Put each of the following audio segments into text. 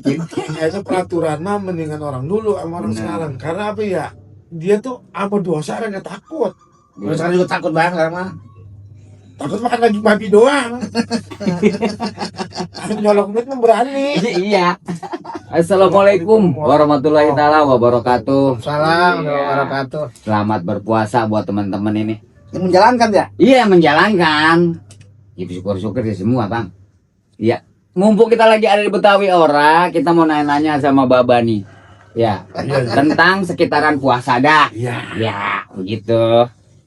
Kayaknya peraturan mah mendingan orang dulu sama orang sekarang. Karena apa ya? Dia tuh apa dosa orang nggak takut. Kalau sekarang juga takut banget sekarang mah. Takut makan lagi babi doang. Nyolong duit mah berani. Iya. Assalamualaikum warahmatullahi taala wabarakatuh. Salam Iya. wabarakatuh. Selamat berpuasa buat teman-teman ini. Yang menjalankan ya? Iya, menjalankan. Ya syukur-syukur ya semua, Bang. Iya. Mumpung kita lagi ada di Betawi ora, kita mau nanya-nanya sama Baba nih. Ya, tentang sekitaran puasa dah. Iya. Ya, begitu.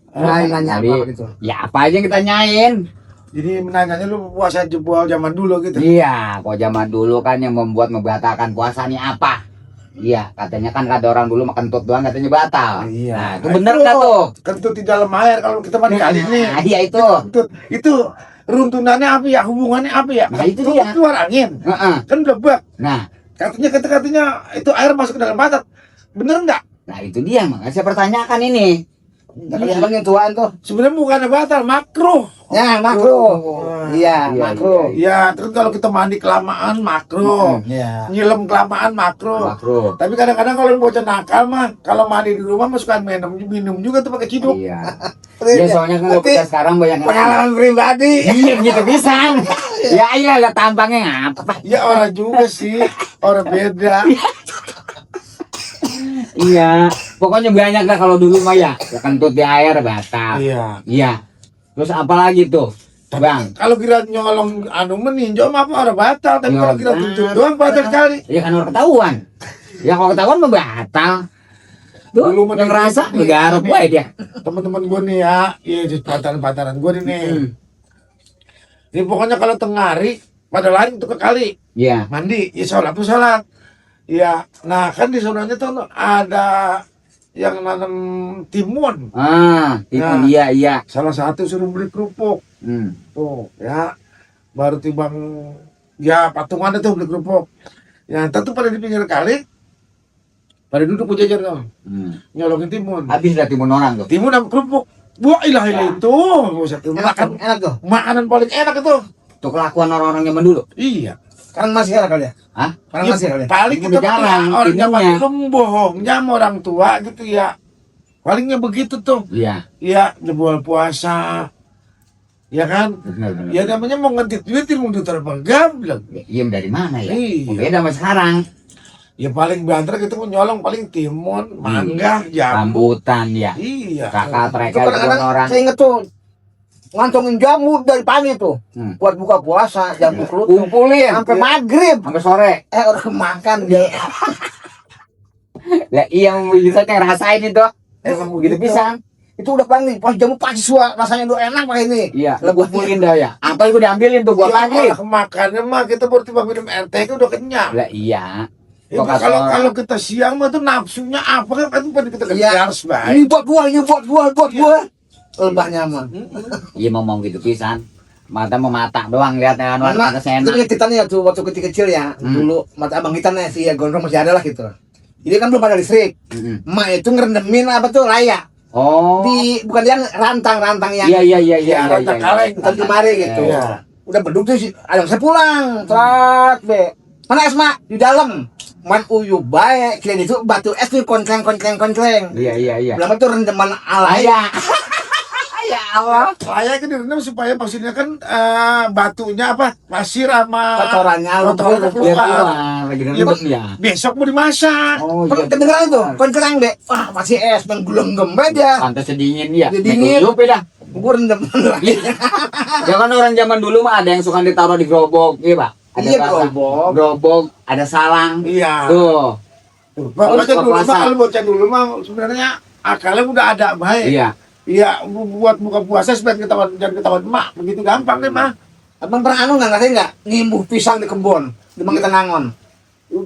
Nanya Jadi, apa gitu. ya apa aja yang kita nyain. Jadi menanyanya lu puasa jebol zaman dulu gitu. Iya, kok zaman dulu kan yang membatalkan puasa nih apa? Iya, katanya kan kata orang dulu makan kentut doang katanya batal. Iya. Nah, itu bener nggak tuh? Kentut di dalam air kalau kita mandi kali ini. Nah, iya itu. Kentut itu runtunannya apa ya? Hubungannya apa ya? Nah, itu Kentut dia. keluar angin. Heeh. Kan udah bak. Nah, Katanya itu air masuk ke dalam batat. Bener nggak? nah itu dia makanya saya pertanyakan ini. Kalian bang yang tuaan tuh. Sebenarnya bukannya batal, makruh. Ya makro. Iya Iya, makro. Ya, terus kalau kita mandi kelamaan makruh. Iya. Nyilem kelamaan makruh. Makro. Tapi kadang-kadang kalau bocah nakal mah, kalau mandi di rumah mah suka minum juga tuh pakai ciduk. Iya. Ya soalnya kan kalau kita sekarang banyak yang Pengalaman pribadi. iya gitu pisan. Ya iya lah tampangnya apa? Ya orang juga sih, orang beda. Iya. Pokoknya banyak lah kalau dulu mah ya. Ya kentut di air batal. Iya. Iya. Terus apa lagi tuh? Bang. Kalau kira nyolong anu meninjau mah apa orang batal, tapi Ya, kalau kira tunjuk doang batal sekali. Ya kan orang ketahuan. Ya kalau ketahuan mah batal. Tuh, Dulu mah yang gitu. rasa negara gue dia. Teman-teman gue nih ya, iya di pantaran-pantaran gue nih. Hmm. Ini pokoknya kalau tengah hari pada lari untuk ke kali Iya. mandi, ya sholat tuh sholat. Iya, nah kan di sononya tuh ada yang nanam timun. Ah, timun Nah. iya iya. Salah satu suruh beli kerupuk. Hmm. Tuh, ya. Baru timbang ya patungan itu beli kerupuk. Ya, entar tuh pada di pinggir kali pada duduk berjajar tuh, Hmm. nyolongin timun. Habis dah timun orang tuh. Timun sama kerupuk. Wah, ilah itu. Buset, Enak kan? makan Enak tuh. makanan paling enak itu. Itu kelakuan orang-orang zaman dulu. Iya. Sekarang masih ada kali ya? Hah? Sekarang Ya, masih ada kali ya? paling Ini kita jarang, pakai orang zaman ininya. dulu bohongnya sama orang tua gitu ya. Palingnya begitu tuh. Iya. Ya, jebol puasa. Ya kan? Benar-benar. Ya namanya mau ngentit duitin mau duit apa enggak bilang. Iya dari mana ya? Iya. Beda sama sekarang. Ya paling banter gitu mau nyolong paling timun, mangga, jambu. Rambutan ya. Iya. Kakak Itu mereka kadang-kadang orang. saya inget tuh ngantongin jamu dari pagi tuh Hmm. buat buka puasa jamu kelutung Kumpulin sampai maghrib. sampai sore. Orang makan dia. Lah iya bisa ngerasain itu. Emang Begitu begitu. bisa. Itu udah paling pas jamu pagi rasanya udah enak pakai ini. Iya, Lah, lu kumpulin dah ya. Apa itu diambilin tuh buat Ya, lagi? makannya mah kita baru tiba minum air teh udah kenyang. Lah iya. Ya, Kok kata kalau orang- kalau kita siang mah tuh nafsunya apa kan pada kita Iya. harus baik. Ini buat buah, ini buat buah, buat buah. Lebahnya mah. Iya ngomong gitu pisan. Mata memata doang lihat anu Karena kata itu enak. kayak kita nih ya tuh waktu kecil-kecil ya. Dulu mata abang kita nih si ya gondrong masih ada lah gitu. Jadi kan belum ada listrik. Mm-mm. Emak itu ngerendemin apa tuh raya. Oh. Bukan yang rantang-rantang yang Iya iya iya iya. Ya, rantang kaleng. Tadi kemari gitu. Iya. Udah beduk tuh sih. Ada saya pulang. Trat be. Mana Esma di dalam. Man uyu baik. Kira itu batu es tuh konkleng. Iya iya iya. Belum itu rendeman alay. Ayah. Ya Allah. Saya kan direndam supaya maksudnya kan batunya apa pasir sama Kotorannya kotoran lumpur. Biar keluar. keluar lagi ribet ya. Besok mau dimasak. Oh iya. Kedengeran tuh. Konkleng be. Wah masih es. Menggelem-gelem aja. Pantas sedingin ya. Dia dingin. Naik ujung, dah. Gue rendeman lagi. Ya kan orang zaman dulu mah ada yang suka ditaruh di gerobak, iya Pak. Ada Iya, basah. gerobak. Gerobak, ada salang. Iya. Tuh. Bocah dulu mah puasa. kalau bocah dulu mah sebenarnya akalnya udah ada baik. Iya. Iya, buat buka puasa supaya ketahuan jangan ketahuan emak. Begitu gampang deh mah. Abang pernah anu nggak ngerasain nggak? Ngimbuh pisang di kebun. Di Mang kita nangon.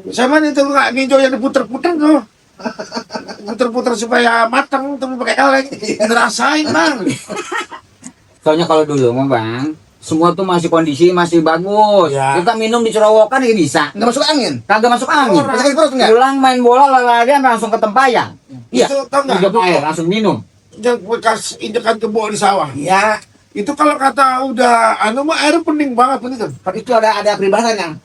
Sama itu nggak nginjau yang diputer-puter tuh. Puter-puter supaya matang tapi pakai kaleng. Ngerasain bang. Soalnya kalau dulu mah Bang, semua tuh masih kondisi masih bagus. Ya. Kita minum di Cerowokan ya bisa. Nggak masuk angin. Kagak masuk angin. Orang. Sakit perut nggak? Pulang main bola lari-larian langsung ke tempayan. Iya. Itu tau nggak? Hidup air langsung minum. Yang bekas injekan kebo di sawah. Iya. Itu kalau kata udah anu mah air pening banget begitu. Tapi itu ada peribahasanya.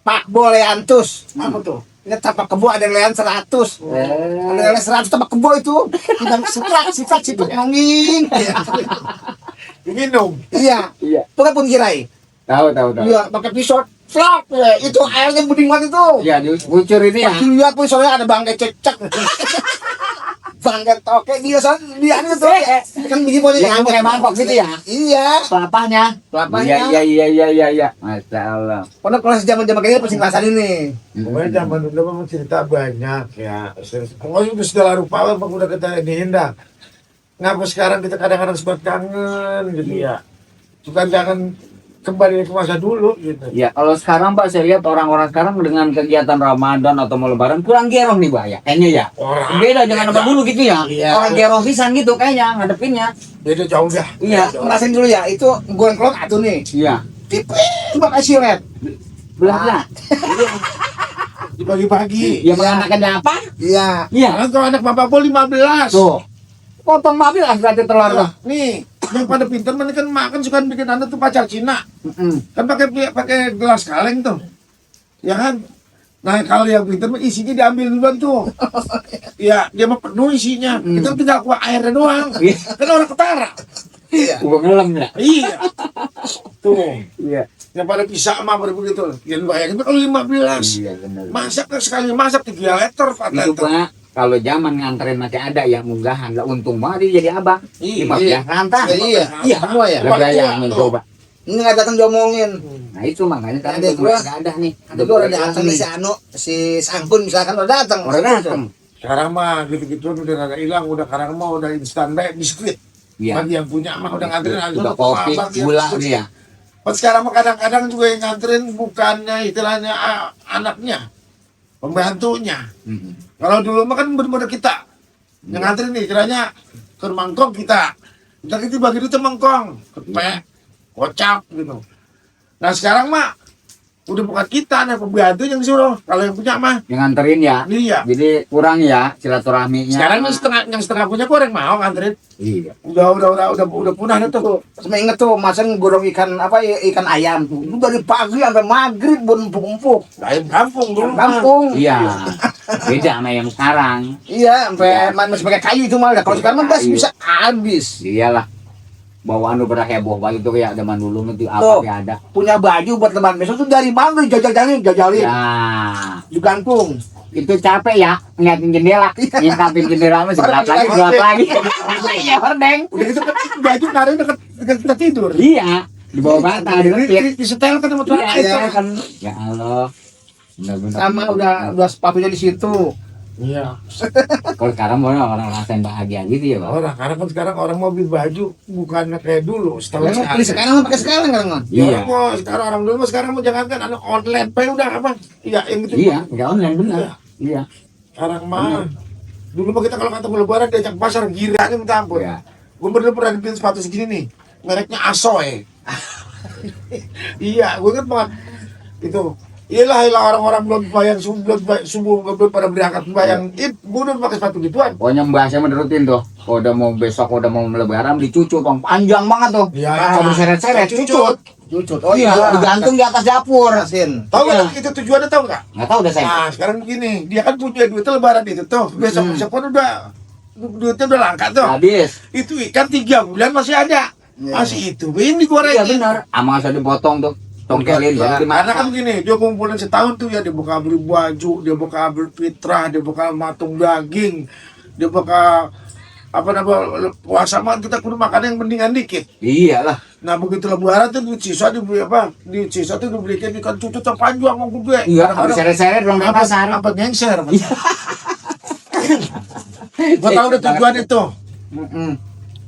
Pak Boleantus. Apa tuh? Ini tapak kebo ada lean 100. Ada lean 100 tapak kebo itu. Tidak sifat nonging. Diminum. Iya. Iya. Itu kan pun kirai. Tahu. Iya, pakai pisau. Flak, itu airnya bening banget itu. Iya, diucur ini ya. Pas dilihat pun soalnya ada bangkai cecek. Bangkai toke dia itu. Kan begini boleh Yang pakai mangkok gitu ya. Iya. Pelapahnya. Pelapahnya. Iya. Masya Allah. Pokoknya kalau zaman-zaman kayak gini pasti ngerasain ini. Pokoknya zaman dulu memang cerita banyak ya. Pokoknya udah segala rupa lah, udah kita iniin dah. Ngapa sekarang kita kadang-kadang sempat kangen gitu ya. Bukan jangan kembali ke masa dulu gitu. Ya, kalau sekarang Pak saya lihat orang-orang sekarang dengan kegiatan Ramadan atau mau Lebaran kurang gerong nih Pak ya. Kayaknya ya. Orang Beda dengan zaman dulu gitu ya. Iya. Orang gerong pisan gitu kayaknya ngadepinnya. beda jauh dah. Iya. Ngerasain dulu ya, itu goreng kelot atuh nih. Iya. Tipe coba kasih red. Belah. Dibagi-bagi. Ya menganakannya apa? Iya. Iya. Kan kalau anak bapak pun 15. Tuh. Potong mobil lah berarti telur tuh. Nih, yang pada pinter mana kan makan suka bikin anak tuh pacar Cina. Mm-mm. Kan pakai gelas kaleng tuh. Ya kan? Nah, kalau yang pinter mah isinya diambil duluan tuh. Ya, dia mah penuh isinya. Kita tinggal kuah airnya doang. Iya. Kan orang ketara. Iya. Gua ngelem ya. Iya. Tuh. Iya. Yang pada bisa mah baru begitu. Yang bayangin tuh kalau 15. Iya benar. Masak sekali masak 3 liter, 4 Itu liter. Pak, kalau zaman nganterin masih ada yang munggahan, lah untung banget dia jadi abang. Iya. 15 ranta. Iya. Iya. Semua ya. Lah saya yang mencoba. Ini nggak datang diomongin. Nah itu makanya sekarang Ada udah gua. nggak ada nih. Ada gua udah datang nih si Anu, si Sampun misalkan udah datang. Orang datang. Sekarang mah gitu-gitu udah rada hilang, udah sekarang mah udah instan baik biskuit. Iya. Bagi yang punya mah udah nganterin langsung Udah ke kopi, abang yang gula biskuit. dia. Pas sekarang mah kadang-kadang juga yang nganterin bukannya istilahnya anaknya, pembantunya. Mm-mm. Kalau dulu mah kan bener-bener kita yang nganterin nih, istilahnya ke mangkok kita. Kita itu bagi itu mangkong, kepek, kocap gitu. Nah sekarang mah udah bukan kita, nah pembantu yang disuruh. Kalau yang punya mah, Yang nganterin ya. iya. Jadi kurang ya silaturahminya. Sekarang yang setengah punya kok orang mau nganterin. Iya. Udah punah itu. Terus inget tuh masan gorong ikan apa ikan ayam tuh. Itu dari pagi sampai maghrib bon empuk-empuk. Ayam kampung dulu. Kampung. Iya. Beda sama yang sekarang. Iya, sampai masih pakai kayu itu malah. Kalau sekarang mah gas Kayu. bisa habis. Iyalah. Bawaan udah heboh banget itu kayak zaman dulu nanti apa Tuh. kayak ada. Punya baju buat lebaran besok tuh dari mana jajalin Ya. digantung. Itu capek ya ngeliatin jendela. Ngintapin jendela masih gelap lagi, gelap lagi. Iya, hordeng. Udah gitu kan baju naruh dekat kita tidur. Iya. Di bawah bantal di lekit. Di setel kan sama tuan Iya kan. Ya Allah. Benar-benar. Sama udah sepatunya di situ. Iya. Kalau sekarang orang rasain bahagia gitu ya, Pak. Sekarang orang mau beli baju bukannya kayak dulu setahun Memang sekali. beli sekarang pakai sekarang kan? Ya, Iya. orang mau sekarang orang dulu mah sekarang mau jangankan anu online pay udah apa? Iya, yang itu. Iya, enggak online benar. Iya. Sekarang mah dulu mah kita kalau ketemu lebaran diajak pasar giranya minta ampun. Iya. Gue bener pernah bikin sepatu segini nih, mereknya Asoy. Iya, gue inget banget itu. Iyalah orang-orang belum bayang subuh belum pada berangkat bayang id, gue udah pakai sepatu gituan. Pokoknya bahasanya menerutin tuh. Kalau udah mau besok, udah mau lebaran dicucut, Bang. Panjang banget tuh. Iya, Kalau seret-seret cucut. Cucut. Oh iya, digantung di atas dapur. Asin. Tahu nggak itu tujuannya tahu nggak? Enggak tahu udah saya. Nah sekarang begini, dia kan punya duitnya lebaran itu tuh, besok kan udah duitnya udah langka tuh. Habis. Itu ikan 3 bulan masih ada, Iya. masih itu, ini digoreng. Iya benar. Ama usah dipotong tuh. Tongkelin Ya, baru karena kan dimakan. gini, dia kumpulin setahun tuh ya, dia bakal beli baju, dia bakal beli fitrah, dia bakal matung daging, dia bakal apa namanya puasa mah kita kudu makan yang mendingan dikit. Iyalah. Nah begitu lebaran tuh duit sisa dibeli apa? Di sisa tuh dibelikan ikan cucut yang panjang mau gede. Iya, habis seret-seret dong di pasar. Apa ngengser? Gua tahu udah tujuan itu.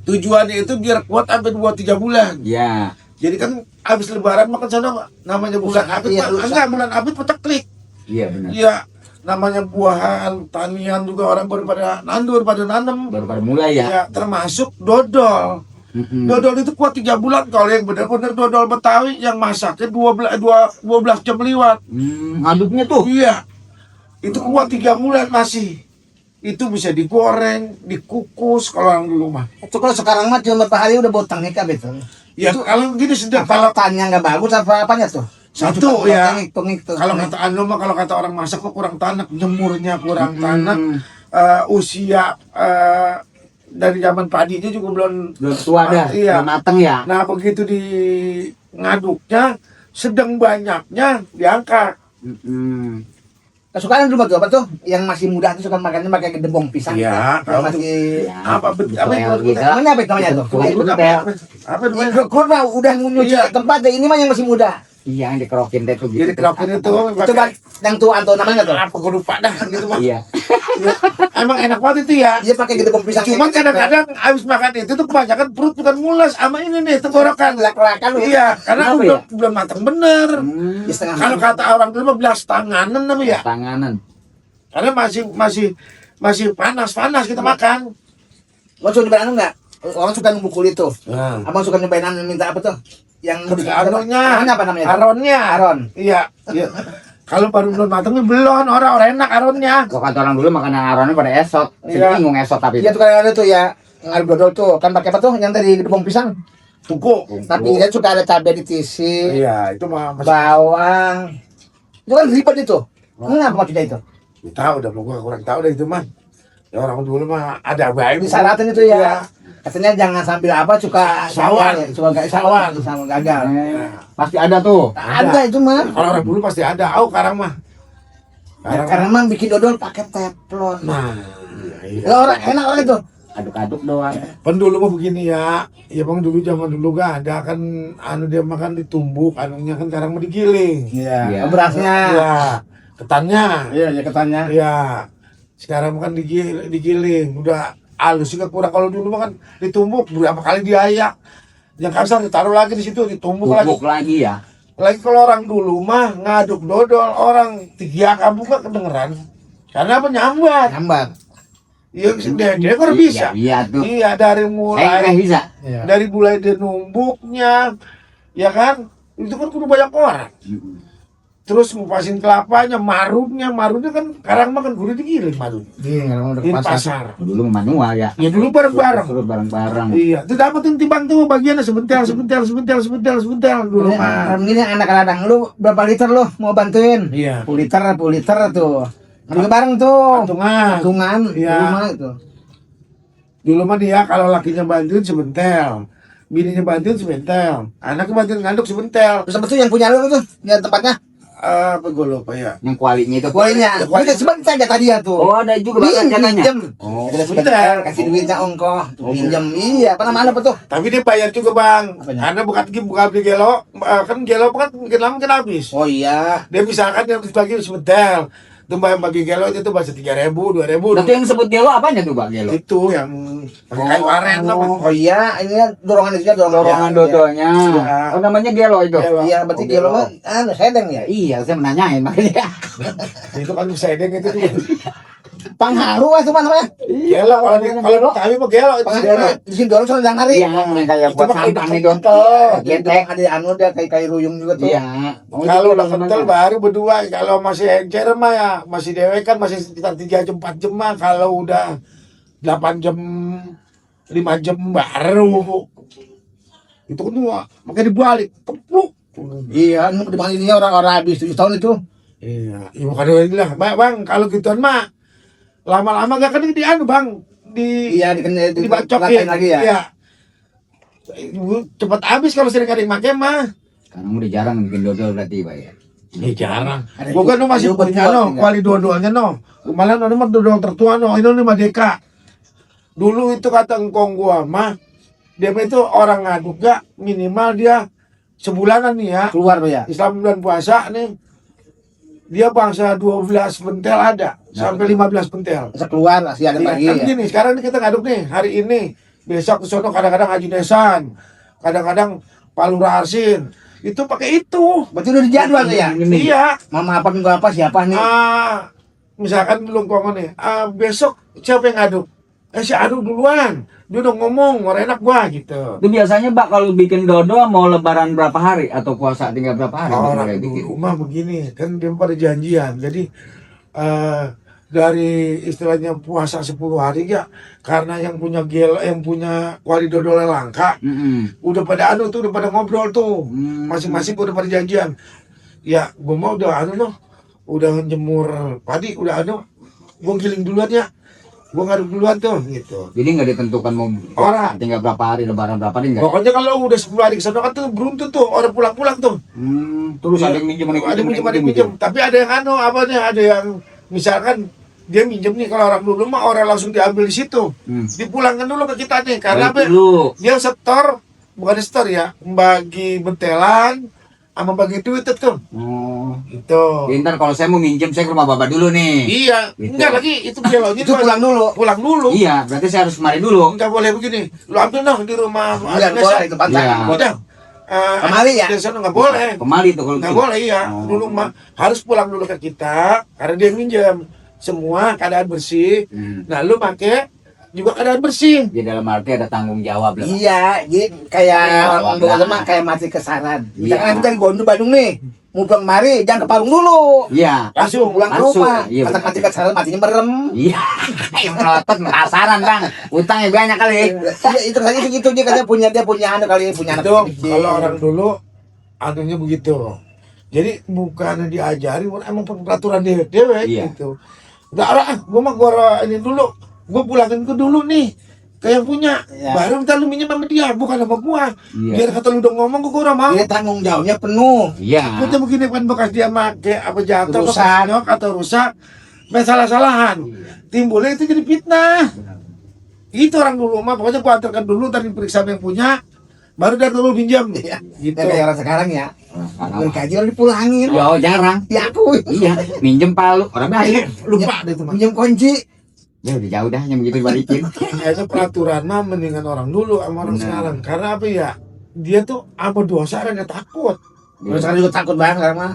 Tujuannya itu biar kuat sampai 2-3 bulan. Iya. Jadi kan habis lebaran makan sana namanya bulan abid, Iya, rusak. enggak bulan abid petak klik. Iya benar. Iya, namanya buahan, tanian juga orang baru pada nandur, pada nanam. Baru pada mulai ya. Ya, termasuk dodol. Mm-mm. Dodol itu kuat 3 bulan kalau yang benar-benar dodol Betawi yang masaknya 12 jam liwat. Aduknya tuh. Iya. Itu kuat 3 bulan masih. Itu bisa digoreng, dikukus kalau orang dulu mah. Itu kalau sekarang mah cuma berapa hari udah botang nikah betul. Ya kalau gini sedang Kalau tanya nggak bagus apa apanya tuh? Satu ya. Hitung. Kalau kata anu mah, kalau kata orang masak kok kurang tanak, jemurnya kurang tanak, usia dari zaman padinya juga belum tua dah, iya. belum mateng ya. Nah begitu di ngaduknya sedang banyaknya diangkat. Kesukaan dulu tuh apa tuh? Yang masih muda tuh suka makannya pakai gedebong pisang. Iya, Yang kalau masih apa Kuel gitu. namanya apa namanya tuh? apa namanya? Kurma udah nyuci Iya. tempat deh, ini mah yang masih muda. Iya, yang dikerokin deh tuh gitu. Jadi kerokin itu Coba yang tua tuh namanya nggak tuh? apa gue lupa dah gitu mah. Iya. Emang enak banget itu ya. Dia pakai gedebong pisang. Cuman kadang-kadang habis makan itu tuh kebanyakan perut bukan mulas sama ini nih tenggorokan. lak-lakan lu. Iya, karena Kenapa belum matang bener. Ya, setengah Kalau kata orang dulu mah belas tanganan namanya ya. Tanganan. Karena masih panas kita makan. Lo suka nyobain anu nggak? Orang suka nunggu kulit tuh. Nah, Abang suka nyobain anu minta apa tuh? Yang aronnya, namanya apa namanya? aronnya. Aron. Iya, iya. Kalau baru belum matang belum, orang enak aronnya. Kok kata orang dulu makanan aronnya pada esot. Jadi Iya. bingung esot tapi. Iya tuh kan ada tuh ya. Ngaduk dodol tuh kan pakai apa tuh? Yang dari gedebong pisang. Tuku. Tapi dia suka ada cabai di tisi, Iya, itu mah masih bawang. Itu kan ribet itu. Kenapa maksudnya itu? tahu dah, gua kurang tahu dah itu mah. Ya orang dulu mah ada baik. Disaratin itu ya. Iya. Katanya jangan sambil apa suka Sawan. suka gak sawan, sama gagal. Pasti ada tuh. Ada itu mah. Kalau orang dulu pasti ada. Sekarang mah. Karena mah bikin dodol pakai teflon. Nah, iya. Lah orang enak orang itu. Aduk-aduk doang. Kan dulu mah begini ya. Ya bang dulu zaman dulu gak ada kan anu dia makan ditumbuk, anunya kan sekarang mau digiling. Iya. Berasnya. Iya. Ketannya. Iya, ya ketannya. Iya. Sekarang kan digiling, udah halus juga kurang. Kalau dulu mah kan ditumbuk berapa kali diayak. Yang kasar ditaruh lagi di situ, ditumbuk lagi. Bubuk lagi ya. Lagi kalau orang dulu mah ngaduk dodol, orang 3 kampung gak kedengeran. Karena apa nyambat. Nyambat. Iya, dia kan bisa. Iya tuh. Iya, dari mulai Bisa. dari mulai dia numbuknya, ya kan, itu kan kudu banyak orang. Terus ngupasin kelapanya, marunnya kan sekarang mah kan kudu digiling marun Iya, kalau di udah pasar. pasar. Dulu manual ya. Ya dulu bareng-bareng. Terus bareng-bareng. Iya, itu dapetin timbang tuh bagiannya sebentar dulu mah. Ini anak ladang lu berapa liter lu mau bantuin? Iya. 10 liter tuh. Ngambil bareng tuh. Patungan. Patungan Iya. rumah itu. Dulu mah dia kalau lakinya bantuin sebentar, bininya bantuin sebentar, anaknya bantuin ngaduk sebentar. Terus apa tuh yang punya lu tuh? Yang tempatnya? Apa gue lupa ya. Yang kualinya itu. Kualinya. Kita sebentar aja tadi ya tuh. Oh, ada juga bahkan katanya. Pinjem. Oh, Kita sebentar kasih duitnya ongkoh. Pinjem. Iya, apa namanya apa tuh? Tapi dia bayar juga bang, Apanya? karena bukan beli gelo, kan gelo kan mungkin lama mungkin habis. Oh iya. Dia misalkan yang dibagi sebentar, tuh bagi gelo itu tuh bahasa 3.000, 2.000. Berarti yang sebut gelo apanya tuh, Pak? Gelo. Itu yang pakai kayu aren apa? Oh iya, ini kan dorongan itu juga Dorongan Iya. dodolnya. Iya. Oh, namanya gelo itu. Gelo. Iya, berarti Oh, gelo gelo. mah sedeng ya. Iya, saya menanyain makanya. Itu kan sedeng itu tuh. Pangharu itu mana namanya? Gelo kalau di Betawi mah gelo itu. Pangharu. Di sini dorong sama yang hari. Iya, yang kayak Itu buat mah sampah nih, kayu Don. kental. Getek. Ada anu dia kayak ruyung juga tuh. Iya. Oh, Kalau itu udah namanya. kental baru berdua, kalau masih encer mah ya masih dewe kan masih sekitar 3 jam 4 jam mah, kalau udah 8 jam 5 jam baru itu kan tuh makanya dibalik kepluk. Iya, anu di mana ini orang-orang habis 7 tahun itu. Iya, ya bukan ini lah, bang. Kalau gituan mah lama-lama gak kan di anu bang, Iya, dibacokin lagi ya. Iya. Cepet habis kalau sering kali make mah. Sekarang udah jarang bikin dodol berarti, Pak ya. Ya jarang. Ada Gua kan nu masih ada obat punya kuat no, enggak? kuali dodolnya no. Malah no mah dodol tertua no, ini mah deka. Dulu itu kata engkong gua mah, dia mah itu orang ngaduk gak minimal dia sebulanan nih ya. Keluar Pak ya. Islam bulan puasa nih, dia bangsa 12 pentel ada, sampai 15 pentel. Bisa keluar masih ada Iya, lagi kan ya. gini, sekarang ini kita ngaduk nih, hari ini, besok ke sono kadang-kadang Haji Nesan, kadang-kadang Palura Arsin, itu pakai itu. Berarti udah dijadwal tuh ya. Iya. Mama apa minggu apa siapa nih? Misalkan belum kongkong nih, besok siapa yang ngaduk? Si Adu duluan, dia udah ngomong, orang enak gua gitu. Itu biasanya, Pak, kalau bikin dodol mau lebaran berapa hari atau puasa tinggal berapa hari? Baru Orang mulai bikin? dulu mah begini, kan dia pada janjian, jadi dari istilahnya puasa 10 hari ya, karena yang punya gel, yang punya kuali dodolnya langka, Mm-mm. udah pada anu tuh, udah pada ngobrol tuh, Hmm. masing-masing udah pada janjian. ya gue mau udah udah jemur padi udah gue giling duluan ya, gue ngaduk duluan tuh gitu. Jadi nggak ditentukan mau Orang. tinggal berapa hari lebaran berapa hari nggak? Pokoknya kalau udah 10 hari kesana kan tuh beruntun tuh orang pulang-pulang tuh. Terus Iya. ada yang minjem, Ada yang minjem. Tapi ada yang ada yang misalkan dia minjem nih, kalau orang dulu mah orang langsung diambil di situ. Dipulangkan dulu ke kita nih karena dulu. dia setor, bukan setor ya, bagi bentelan sama bagi duit tuh. Oh. Itu. Jadi ntar kalau saya mau minjem saya ke rumah bapak dulu nih. Iya, Gitu. enggak lagi itu beloknya Itu pulang dulu. Pulang dulu. Iya, berarti saya harus kemari dulu. Enggak boleh begini. Lu ambil dong di rumah. Enggak boleh itu pantai. Iya. Udah. Kemari ya? Di sana enggak boleh. Kemari tuh kalau Nggak gitu. boleh ya, Oh. dulu mah harus pulang dulu ke kita karena dia yang minjem semua keadaan bersih. Nah lu pakai juga keadaan bersih. Jadi dalam arti ada tanggung jawab lah. Iya, jadi kayak orang Iya. dulu mah kayak mati kesaran. Iya. Misalkan kita dari Bandung nih, mau pulang kemari, jangan ke Palung dulu. Iya. Langsung pulang ke Langsung. rumah. Iya, Kata benar. mati kesaran, matinya merem. Iya. Yang melotot penasaran bang. Utangnya banyak kali. Iya, itu tadi gitu dia katanya punya anak kali, punya anak Itu kecil. kalau orang dulu anunya begitu. Jadi bukan diajari, emang peraturan dewe Iya. gitu. Udah arah, gua ini dulu, gua pulangin ke dulu nih ke yang punya. Iya. Baru ntar lu minjem sama dia, bukan sama gua. Iya. Biar kata lu udah ngomong gua udah mau. Dia tanggung jawabnya penuh. Iya. Kita begini kan bekas dia make apa jatuh Rusak. bekas nyok atau rusak, salah-salahan. Timbulnya itu jadi fitnah. Itu orang dulu mah pokoknya gua antarkan dulu tadi periksa yang punya, baru dari dulu pinjam. Iya. Gitu. Ya, kayak orang sekarang ya. Berkaji orang dipulangin. Ya oh, jarang. Ya aku Iya. Minjem palu. Orang baik. Lupa deh itu mah. pinjam kunci. Ya udah jauh dah yang begitu dibalikin. Kayaknya peraturan mah mendingan orang dulu sama orang Benar. sekarang. Karena apa ya? Dia tuh apa dosa orang takut. Orang sekarang juga takut banget sekarang mah.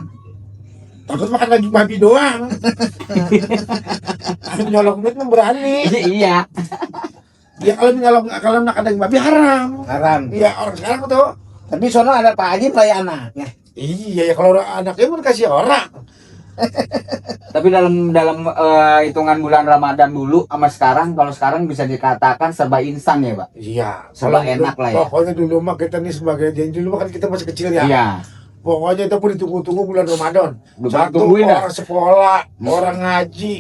Takut makan lagi babi doang. Nyolong duit mah berani. Iya. Ya kalau makan daging babi haram. Haram. Iya orang sekarang tuh. Tapi sono ada Pak Haji pelai anaknya. Iya ya kalau anaknya pun kasih orang. Tapi dalam hitungan bulan Ramadan dulu sama sekarang, kalau sekarang bisa dikatakan serba instan ya, Pak. Iya. Serba Kalau enak dulu- lah ya. Pokoknya dulu mah kita nih sebagai dulu mah kan kita masih kecil ya. Iya. Pokoknya itu pun ditunggu-tunggu bulan Ramadan. Udah Satu tungguin dah. orang sekolah, orang ngaji.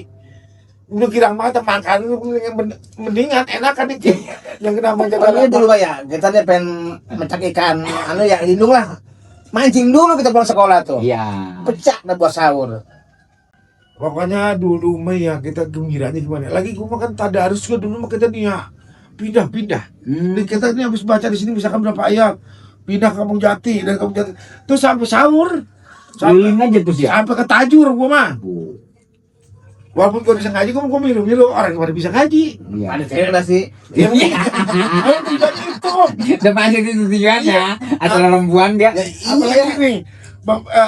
Lu kira mata makan lu mendingan enak kan itu. Yang kena menjaga Pokoknya dulu Pak ya, kita nih pengen mencak ikan, anu ya lindung lah. Mancing dulu kita pulang sekolah tuh. Iya. Pecah dah buat sahur. Pokoknya dulu mah ya kita gembiranya gimana. Lagi gua makan tadarus juga dulu mah kita nih ya pindah-pindah. Jadi kita ini habis baca di sini misalkan berapa ayat, pindah ke Kampung Jati dan Kampung Jati. Terus sampai sahur. Keliling aja tuh sih. Sampai ke Tajur gua mah. Walaupun gua bisa ngaji, gua milu-milu orang yang pada bisa ngaji. Iya. Ada cewek lah sih. Yang ayo tidak itu. Depan itu tujuannya. Asal perempuan dia. Ya, Apalagi nih,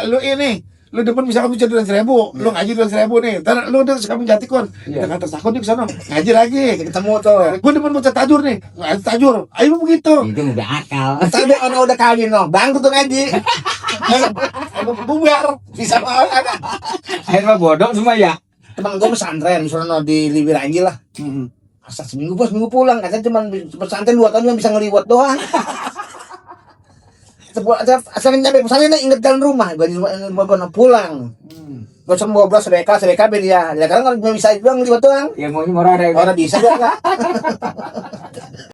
lu ini, lu depan misalkan bisa 200.000, lu ngaji 200.000 nih, ntar lu udah Kampung Jati kon, Iya. jangan takut nih kesana, ngaji lagi. Ketemu tuh. Gue depan baca tajur nih, ngaji tajur, ayo begitu. Itu udah akal. Tapi orang udah kawin loh, bang tuh ngaji. Bubar, bisa banget. Akhirnya bodoh semua ya. Teman gue pesantren, sono di Libir Anjil lah. Masa seminggu bos, seminggu pulang. Katanya cuma pesantren 2 tahun cuma bisa ngeliwat doang. Asal nyampe pesantren inget jalan rumah. Gue pulang. Gue sama 12 sereka dia. Ya karena kalau bisa doang ngeliwat doang. Ya mau ada. Orang bisa juga.